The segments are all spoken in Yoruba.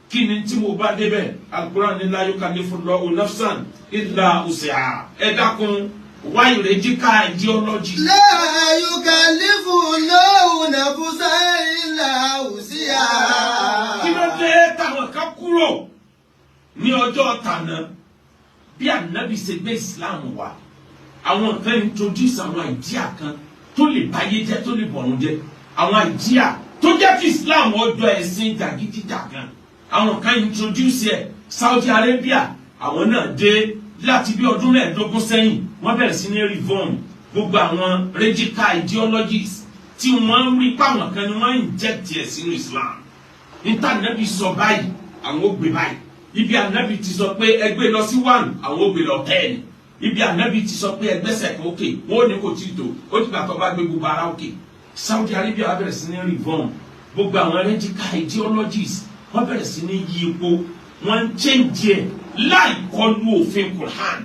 Kí ni tí mo bá débẹ̀? Al-Qur'an ní la yukallifullahu nafsan illa wus'aha. Ẹ dákun, why radical ideology? La yukallifullahu nafsan illa wus'aha. Kí ló dé táwọn kan kúrò ní ọjọ́ tàná bí ànábì ṣe gbé Islam wá? Àwọn kan introduce àwọn idea kan tó lè báyé jẹ́, tó lè bọ̀rùn jẹ́, àwọn idea tó jẹ́ kí Islam ọjọ́ ẹ̀sìn jàgídíjàgan. Àwọn kan introduce ẹ̀. Saudi Arabia, àwọn náà dé láti bí ọdún 15 sẹ́yìn. Wọ́n bẹ̀rẹ̀ sí ní reform gbogbo àwọn radical ideologies tí wọ́n ń rí páwọn kan ni wọ́n inject ẹ̀ sínú Islam. Níta ànábì sọ báyìí, àwọn ò gbé báyìí. Ibi ànábì ti sọ pé ẹgbẹ́ lọ sí 1, àwọn ò gbé lọ 10. Ibi ànábì ti sọ pé ẹgbẹ́sẹ̀ kan òkè, wọn ò ní kò tí ì tó, ó ti gbà tó bá gbé gbogbo ara òkè. Saudi Arabia wá bẹ̀rẹ̀ sí ní reform gbogbo àwọn radical ideologies. Wọ́n bẹ̀rẹ̀ sí ní yí ipò, wọ́n ń change ẹ̀ láì kọlu òfin Quran.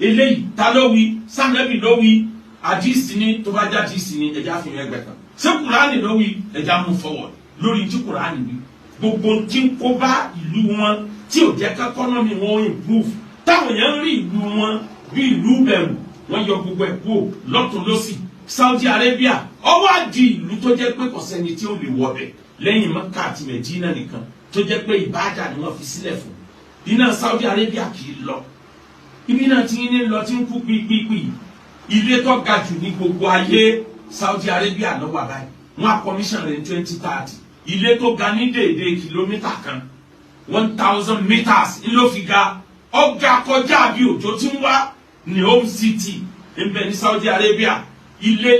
Eléyìí, ta ló wí? Sànàbì ló wí? Àdìsí ni? Tó bá já àdìsí ni, ẹja fi hàn ẹgbẹ́ kan. Ṣé Quran ló wí? Ẹja move forward lórí tí Quran wí. Gbogbo tí ń kó bá ìlú wọn, tí ò jẹ́ ká economy wọn improve, táwọn èèyàn ń rí ìlú wọn bí ìlú bẹ̀rù, wọ́n yọ gbogbo ẹ̀ kúrò lọ́tún lọ́sì. Saudi Arabia ó wá di ìlú tó jẹ́ pé kò sẹ́ni tí ó lè wọbẹ̀ lẹ́yìn Mecca àti Medina nìkan, tó jẹ́ pé ìbáàdà ni wọ́n fi sílẹ̀ fún. Iná Saudi Arabia kì í lọ, ibi náà tí ń lọ, tí ń kú pípípì. Ilé tó ga jù ní gbogbo ayé, Saudi Arabia ló wà báyìí. Wọ́n á commission rẹ̀ ní 2030. Ilé tó ga ní déédéé kìlómítà kan, 1,000 meters ló fi ga. Ọ̀gá kọjá bí òjò tí ń wá ní Home City ń bẹ ní Saudi Arabia. Ilé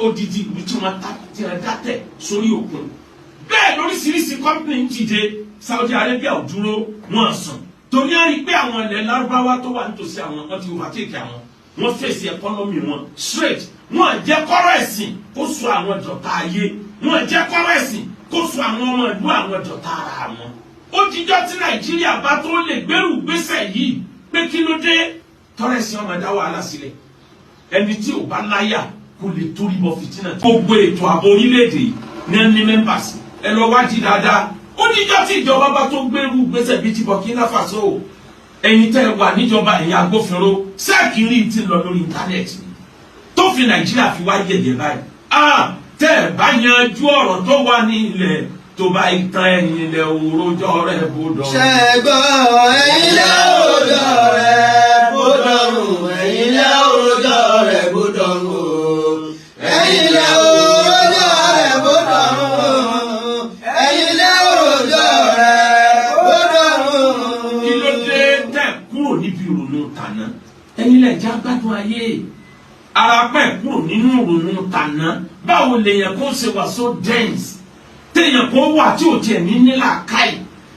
odidi ìlú tí wọ́n ta, tí wọ́n dá tẹ̀ sórí òkun. Bẹ́ẹ̀ lóríṣiríṣi company ń dìde. Saudi Arabia ò dúró, wọ́n sùn, torí á rí i pé àwọn ilẹ̀ Lárúbáwá tó wà nítòsí àwọn, wọ́n ti overtake àwọn. Wọ́n fèsì economy wọn straight. Wọ́n jẹ́ kọ́rọ̀ ẹ̀sìn kó sọ àwọn dọ̀tá ayé, wọ́n jẹ́ kọ́rọ̀ ẹ̀sìn kó sọ àwọn ọmọ ìlú àwọn dọ̀tá ara wọn. Ó dijọ́ tí Nàìjíríà bá tó lè gbèrú gbèsè yìí pé kí ló dé tọrẹ sí ọmọ ẹ̀dá wàhálà sílẹ̀. Ẹni tí ò bá láyà kò lè torí bọ fìtínà. Gbogbo ètò ààbò orílẹ̀-èdè ní ẹni members, ẹ lọ wádìí dáadáa. Ó níjọ́ tí ìjọba bá tó gbèrú gbèsè bíi ti Burkina Faso. Ẹ̀yin tẹ́ ẹ wà níjọba, ẹ̀yin agbófinró, sẹ́ẹ̀kì ti lọ lórí íńtánẹ́ẹ̀tì tó fi Nàìjíríà fi wá yẹ̀yẹ̀ báyìí? Ah, tẹ́ ẹ bá yanjú ọ̀rọ̀ tó wà ní ilẹ̀, tó bá ìtàn, ẹ̀yìn ilẹ̀ òrojọ́ rẹ̀ bó dọ̀. Ṣẹ́gbọ́n, ẹ̀yin lẹ́ òrojọ́ rẹ̀ bó dọ̀rùn, ẹ̀yin lẹ́ òrojọ́ rẹ̀ bó dọ̀rùn o. Ẹ̀yin lẹ́ òrojọ́ rẹ̀ bó dọ̀rùn, ẹ̀yin lẹ́ òrojọ́ rẹ̀ bó dọ̀rùn. Kí ló dé tẹ́ kúrò níbi ìrònú tàná? Ẹ̀yin lẹ já gbádùn ayé ara pẹ́ kúrò nínú ìrònú tàná. Báwo lèèyàn kó ṣe wà so dense, téèyàn kó wà tí ò tiẹ̀ ní nílà káì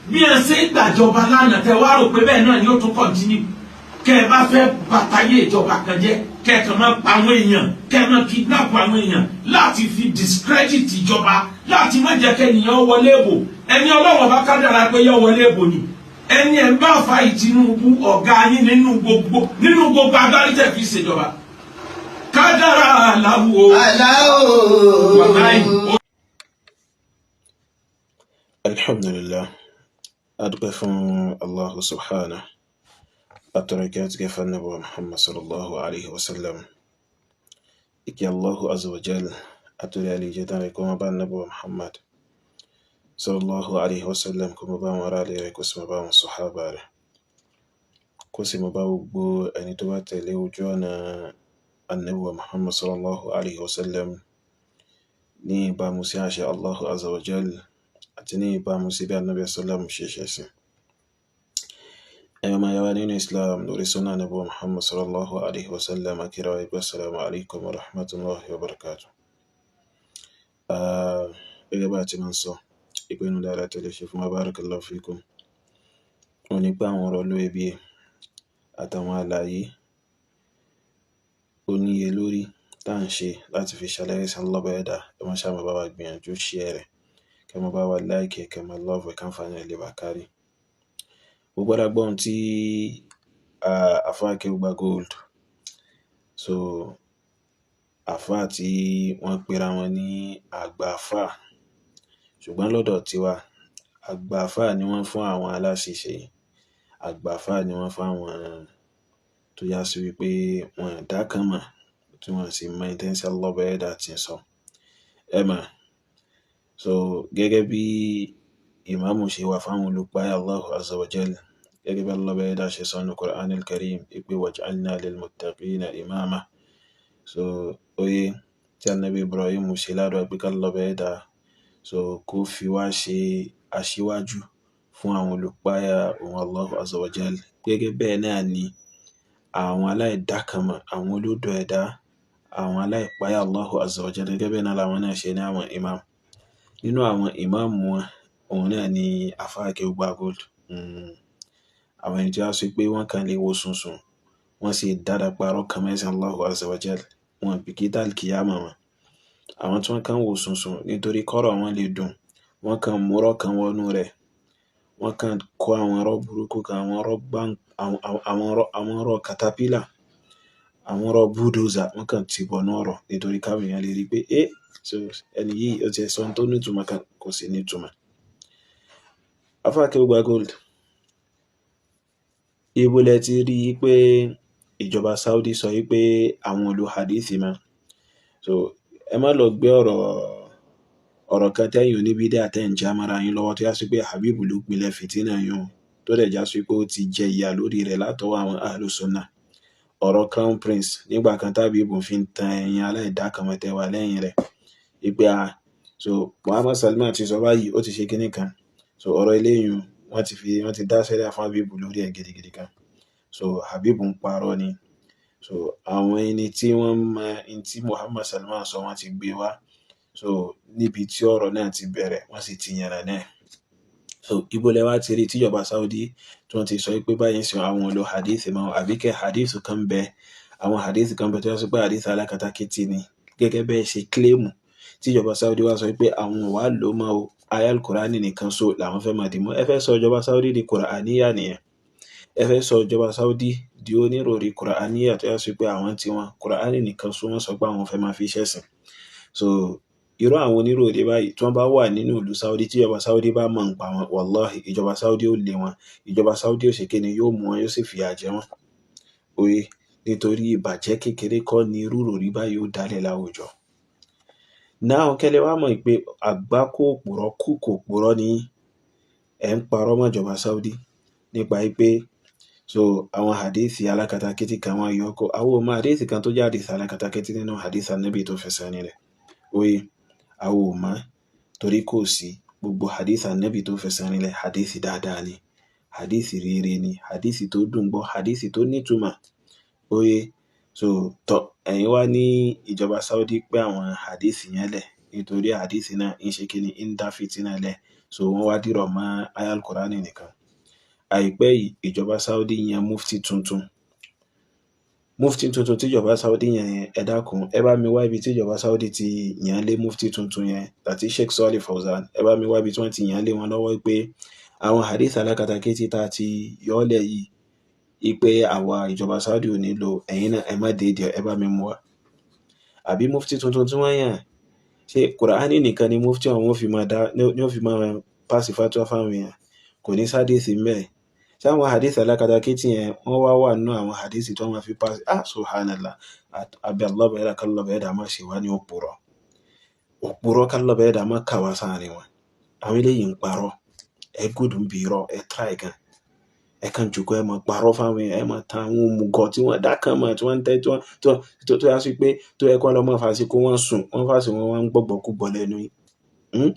bí ẹ ṣe ń gbàjọba lánàá, tẹ wá rò pé bẹ́ẹ̀ náà ni ó tún continue? Kẹ ẹ bá fẹ́ bàtàyé ìjọba kan jẹ́, kẹ ẹ kàn máa pa àwọn èèyàn, kẹ ẹ máa kidnap àwọn èèyàn láti fi discredit ìjọba, láti má jẹ́ kẹ́nìyàn wọlé ìbò. Ẹni Ọlọ́wọ́ bá kádàrá pé yọ wọlé ìbò ni ẹni ẹ̀ ń bá fa Tinubu, ọ̀gá yín nínú gbogbo agbárí tẹ̀ fi ṣèjọba. Kádàrá aláwo. Aláwo. Wàláì. Alhamdulillah, adúpẹ́ fún Allahu subhanahu, atọrọ ìkẹ́ àti gẹ́fà Nábì Muhammad sallallahu alaihi wasallam. Ìkẹ́ Allahu azza wa jal àtòrí àlejò tán rẹ̀ kó máa bá Nábì Muhammad sallallahu alaihi wasallam, kó máa bá wọn ará ilé rẹ̀, kó sì máa bá wọn sọ̀hábà rẹ̀, kó sì máa bá gbogbo ẹni tó bá tẹ̀lé ojú ọ̀nà Ànábì Muhammad sallallahu alaihi wasallam ní ìbámu sí àṣẹ Allahu azza wa jal àti ní ìbámu sí bí Ànábì sallam ṣe ṣẹ̀sìn. Ẹ̀yọ́ máa yára nínú Islam, lórí sunnah Ànábì Muhammad sallallahu alaihi wasallam, akíra wa assalamu alaikum wa rahmatullahi wa barakatuh. Gẹ́gẹ́ bá a ti máa ń sọ, ìpinnu dáadáa tẹ́lẹ̀ ṣe fún wa, barakallahu fikum, wọn ní pé àwọn ọ̀rọ̀ olówó àtàwọn àlàyé oníye lórí tá à ń ṣe láti fi ṣàlàyé sí Allah ẹ̀dá, ẹ má ṣáà máa bá wa gbìyànjú share rẹ̀, kẹ́ máa bá wa like ẹ̀, kẹ́ máa love ẹ̀, káǹfààní ẹ̀ lè bá kárí. Gbogbo wa gbọ́ ohun tí àfáà Akéwùgbà Gold. So àfáà tí wọ́n pera wọn ní àgbà àfáà, ṣùgbọ́n lọ́dọ̀ tiwa Àgbààfà ni wọ́n fún àwọn aláṣìṣe, àgbààfà ni wọ́n fún àwọn tó já sí wípé wọn dá kan mọ̀, tí wọ́n sì mọ intention Allah ọba ẹlẹ́dàá ti ń sọ. Ẹ mọ̀, so gẹ́gẹ́ bí ìmáàmù ṣe wà fáwọn olùpáyà Allahu azza wa jal, gẹ́gẹ́ bí Allah ọba ẹlẹ́dàá ṣe sọ nínú Qur'an al-Karim pé waj'alna lil-muttaqina imama. So oye tí Ànábì Ibrahim ṣe ládùúrà pé k'Allah ọba ẹlẹ́dàá so kó fi wá ṣe aṣíwájú fún àwọn olùpáyà òun Allahu azza wa jal. Gẹ́gẹ́ bẹ́ẹ̀ náà ni àwọn aláìdákanmọ̀, àwọn olódo ẹ̀dá, àwọn aláìpáyà Allahu azza wa jal, gẹ́gẹ́ bẹ́ẹ̀ náà làwọn náà ṣe ní àwọn imam. Nínú àwọn imam wọn, òun náà ni Àfáà Akeugba Gold. Àwọn ẹni tí wọ́n sọ pé wọ́n kàn lè wo sùnsùn, wọ́n sì dára parọ́ kan mẹ́sàn Allahu azza wa jal, wọn bìkítà kìyàmọ̀ wọn. Àwọn tí wọ́n kàn wo sùnsùn nítorí kọ́rọ̀ wọn lè dùn, wọ́n kàn múrọ́ kan wọnú rẹ̀, wọ́n kàn kó àwọn ọ̀rọ̀ burúkú kan, àwọn ọ̀rọ̀ gbá, àwọn ọ̀rọ̀ caterpillar, àwọn ọ̀rọ̀ bulldozer, wọ́n kàn ti bọnú ọ̀rọ̀ nítorí káwọn èèyàn lè rí pé, so ẹni yìí ó ti sọ ohun tó ní ìtumọ̀ kan, kò sì ní ìtumọ̀. Àfáà Akeugba Gold, ibo lẹ ti rí i pé ìjọba Saudi sọ wípé àwọn ò lo hadith mọ́? So ẹ má lọ gbé ọ̀rọ̀ kan tẹ́yìn oníbídíà tẹ́ ń já mọ́ra yín lọ́wọ́ tó já sí pé Habib ló pilẹ̀ fìtínà yín o, tó dẹ̀ já sí pé ó ti jẹ ìyà lórí rẹ̀ látọwọ́ àwọn Ahlus Sunnah. Ọ̀rọ̀ Crown Prince nígbà kan tábìbù fi ń tan ẹ̀yin aláìdákanmọ̀ tẹ́ wà lẹ́yìn rẹ̀ wípé a so Muhammad Salman ti sọ báyìí, ó ti ṣe kinní kan. So ọ̀rọ̀ eléyìí wọ́n ti dá sẹ́ríà fún Habib lórí ẹ̀ gidigidi kan. So Habib ń parọ́ ni. So àwọn ẹni tí wọ́n mọ ẹni tí Muhammad Salman sọ wọ́n ti gbé wá. So níbi tí ọ̀rọ̀ náà ti bẹ̀rẹ̀, wọ́n sì ti yànnà náà. So ibo lẹ wá ti rí tíjọba Saudi tí wọ́n ti sọ pé báyìí ń sìn àwọn ò lo hadith mọ́, àbí kẹ́ hadith kan bẹ, àwọn hadith kan bẹ tó yẹ sọ pé hadith alákatakítí ni, gẹ́gẹ́ bẹ́ẹ̀ ṣe kílèmù tíjọba Saudi wá sọ pé àwọn ò wá lò mọ́ o, ayal Qur'ani nìkan so làwọn fẹ́ máa dì mọ́. Ẹ fẹ́ sọ ìjọba Saudi di Qur'aniya nìyẹn. Ẹ fẹ́ sọ ìjọba Saudi di oníròrí Qur'aniya tó yẹ sọ pé àwọn tiwọn Qur'ani nìkan so wọ́n sọ pé àwọn fẹ́ máa fi ṣẹ̀sìn. So irú àwọn oníròrí báyìí tí wọ́n bá wà nínú ìlú Saudi, tí ìjọba Saudi bá mọ̀ ń pa wọn, wàláhì ìjọba Saudi ó lé wọn, ìjọba Saudi ó ṣe kíni, yóò mú wọn, yóò sì fìyà jẹ wọ́n. Oye, nítorí ìbàjẹ́ kékeré kọ́ ni irú ìròrí báyìí ó dálẹ̀ láwùjọ. Now kẹ́lẹ́ wá mọ̀ pé àgbákò òpùrọ́ kù kò purọ́ ní ẹ̀ ń parọ́ mọ́ ìjọba Saudi nípa pé so àwọn hadithi alákatakítí kan wọ́n yọ kó àwọn ọmọ hadithi kan tó jẹ́ hadithi alákatakítí nínú hadith Ànábì tó fẹsẹ̀ nílẹ̀. Oye, àwọn ò mọ̀ torí kò sí gbogbo hadith Ànábì tó fẹsẹ̀ nílẹ̀, hadith dáadáa ni, hadith rere ni, hadith tó dùn gbọ́, hadith tó nítumọ̀. Oye, so tọ́ ẹ̀yin wá ní ìjọba Saudi pé àwọn hadith yẹn lẹ̀ nítorí hadith náà ń ṣe kíni, ń dá fìtínà lẹ̀, so wọ́n wá dìrọ̀ mọ́ ayal Qur'ani nìkan. Àìpẹ́ yìí ìjọba Saudi yan mufti tuntun. Mufti tuntun tíjọba Saudi yan yẹn, ẹ dákun, ẹ bá mi wá ibi tíjọba Saudi ti yan lé mufti tuntun yẹn, àti Sheikh Salih Fawzan, ẹ bá mi wá ibi tí wọ́n ti yan lé wọn lọ́wọ́ pé àwọn hadith alákatakítí tá a ti yọ́lẹ̀ yìí pé àwa ìjọba Saudi ò ní lò, ẹ̀yin náà ẹ má dédé, ẹ bá mi mú wá. Àbí mufti tuntun tí wọ́n yàn, ṣé Qur'ani nìkan ni mufti ọ̀hún ó fi máa dá, ní ó fi máa pàṣẹ fatwa fáwọn èèyàn, kò ní sádìsì ńbẹ̀? Ṣé àwọn hadith alákatakítí yẹn wọ́n wá wà nínú àwọn hadith tí wọ́n máa fi pàṣẹ? Ah, subhanallah, àbí Allah bẹ̀rẹ̀ kálọ̀ bẹ̀rẹ̀ dà má ṣe wá ní òpùrọ̀. Òpùrọ̀ kálọ̀ bẹ̀rẹ̀ dà má kà wá sáàrin wọn. Àwọn eléyìí ń parọ́, ẹ gùdù ń bi irọ́, ẹ try gan. Ẹ kàn jókòó, ẹ máa parọ́ fáwọn èèyàn, ẹ máa tan àwọn òmùgọ̀ tí wọ́n dá kan mọ̀, tí wọ́n ń tẹ́, tí wọ́n, tó yá sí pé tó yẹ kó lọ mọ́ fàásì kó wọ́n sùn, wọ́n fàásì wọn wá ń gbọ́gbọ́kúgbọ̀ lẹ́nu yín.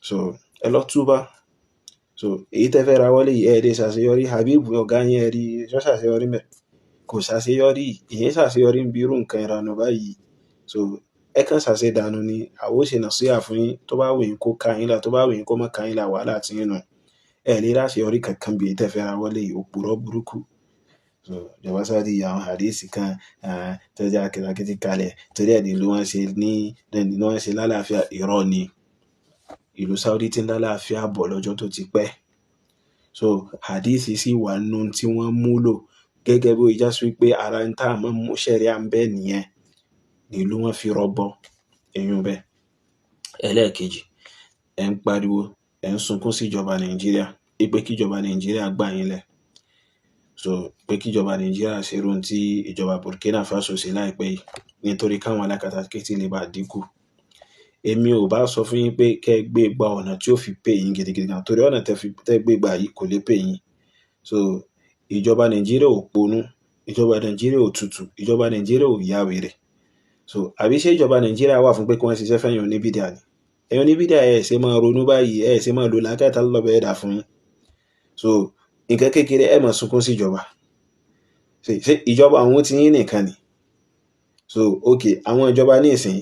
So ẹ lọ túbá. So èyí tẹ́ fẹ́ ra wọlé yìí, ẹ lè ṣàṣeyọrí. Habib ọ̀gá yín ẹ rí, ṣó ṣàṣeyọrí mẹ́? Kò ṣàṣeyọrí. Ìyẹn ṣàṣeyọrí ń bi irú nǹkan ìranù báyìí. So ẹ kàn ṣàṣedànù ni, àwa ó ṣe nàṣíhà fún yín, tó bá wù yín kó ká yín là, tó bá wù yín kó má ká yín là, wàhálà tí yín nù. Ẹ lè ráṣeyọrí kankan bí èyí tẹ́ fẹ́ ra wọlé yìí, òpùrọ́ burúkú. So ìjọba Saudi àwọn hadith kan tó jẹ́ alákatakítí kalẹ̀ torí ẹ̀ ní ló wọ́n ṣe ní, ní wọ́n ṣe lálàáfíà, irọ́ ni. Ìlú Saudi ti ń lálàáfíà bọ̀ lọ́jọ́ tó ti pẹ́. So hadith sì wà nínú tí wọ́n mú lò gẹ́gẹ́ bí ó já sí pé ara ń tá a máa mú ṣẹ̀ríà ń bẹ nìyẹn nílùú wọn fi rọgbọ eyín bẹ́ẹ̀. Ẹlẹ́ẹ̀kejì, ẹ̀ ń pariwo, Ẹ̀ ń sunkún sí ìjọba Nàìjíríà pé kíjọba Nàìjíríà gbà yín lẹ̀, so pé kíjọba Nàìjíríà ṣe irú ohun tí ìjọba Burkina Faso ṣe láìpẹ́ yìí, nítorí káwọn alákatakítí lè bá dínkù. Èmi ò bá sọ fún yín pé kẹ́ ẹ gbé gba ọ̀nà tí ó fi pè yín gidigidi gan, torí ọ̀nà tẹ́ gbé gbà yìí kò lè pè yín. So ìjọba Nàìjíríà ò ponú, ìjọba Nàìjíríà ò tutù, ìjọba Nàìjíríà ò ya wèrè. So àbí ṣé ìjọba Nàìjíríà wà fún pé kí wọ́n ṣiṣẹ́ fẹ́yìn oníbídíà ni? Ẹ̀yin oníbídíà, ẹ̀ ṣe máa ronú báyìí, ẹ̀ ṣe máa lò làákàyè tá lọ́bẹ̀ ẹ̀dà fún yín. So nǹkan kékeré, ẹ̀ máa sunkún sí ìjọba. Ṣé ìjọba àwọn tí yín nìkan ni? So ok, àwọn ìjọba ní ìsìn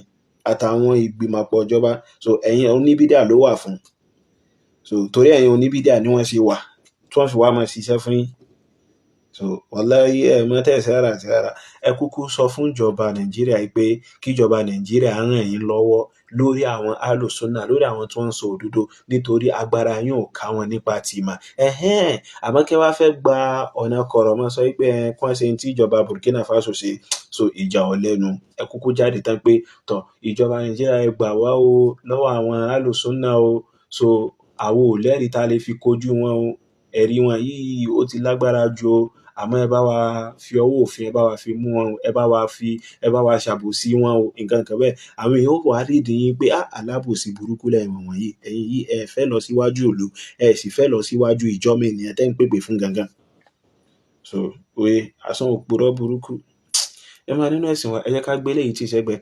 àtàwọn ìgbìmọ̀pọ̀ ìjọba, so ẹ̀yin oníbídíà ló wà fún. So torí ẹ̀yin oníbídíà ni wọ́n ṣe wà tí wọ́n fi wá máa ṣiṣẹ́ fún yín. So wàláhí, ẹ mọ̀ tẹ̀sí rárá àti rárá. Ẹ kúkú sọ fún ìjọba Nàìjíríà pé kíjọba Nàìjíríà ràn yín lọ́wọ́ lórí àwọn alùsùnà, lórí àwọn tí wọ́n ń sọ òdodo, nítorí agbára yín ò ká wọn nípa tìmọ̀ ẹ̀hẹ́n. Àmọ́ kí wàá fẹ́ gba ọ̀nà kọ̀rọ̀ mọ́ sọ pé ẹ kí wọ́n ṣe tí ìjọba Burkina Faso ṣe, so ìjà ò lẹ́nu. Ẹ kúkú jáde tán pé tọ̀, ìjọba Nàìjíríà, ẹ gbà wá o lọ́wọ́ àwọn alùsùnà o. So àwọn ò lẹ́rìí tá a lè fi kojú wọn o, ẹ̀rí wọn yìí ó ti lágbára ju o, àmọ́ ẹ bá wa fi ọwọ́ òfin, ẹ bá wa fi mú wọn o, ẹ bá wa ṣàbòsí wọn o, nǹkan kan bẹ́ẹ̀. Àwọn èèyàn ó wá rídìí yín pé ah, alábòsí burúkú lẹ́yìn wọ̀nyí. Ẹ̀yin yìí, ẹ fẹ́ lọ síwájú ìlú, ẹ sì fẹ́ lọ síwájú ìjọ́mọ ènìyàn tẹ́ ń pèpè fún gangan. So oye asán, òpùrọ́ burúkú ẹ máa nínú ẹ̀sìn wa. Ẹ jẹ́ ká gbé léyìí tí ìṣẹ́gbẹ́ kan.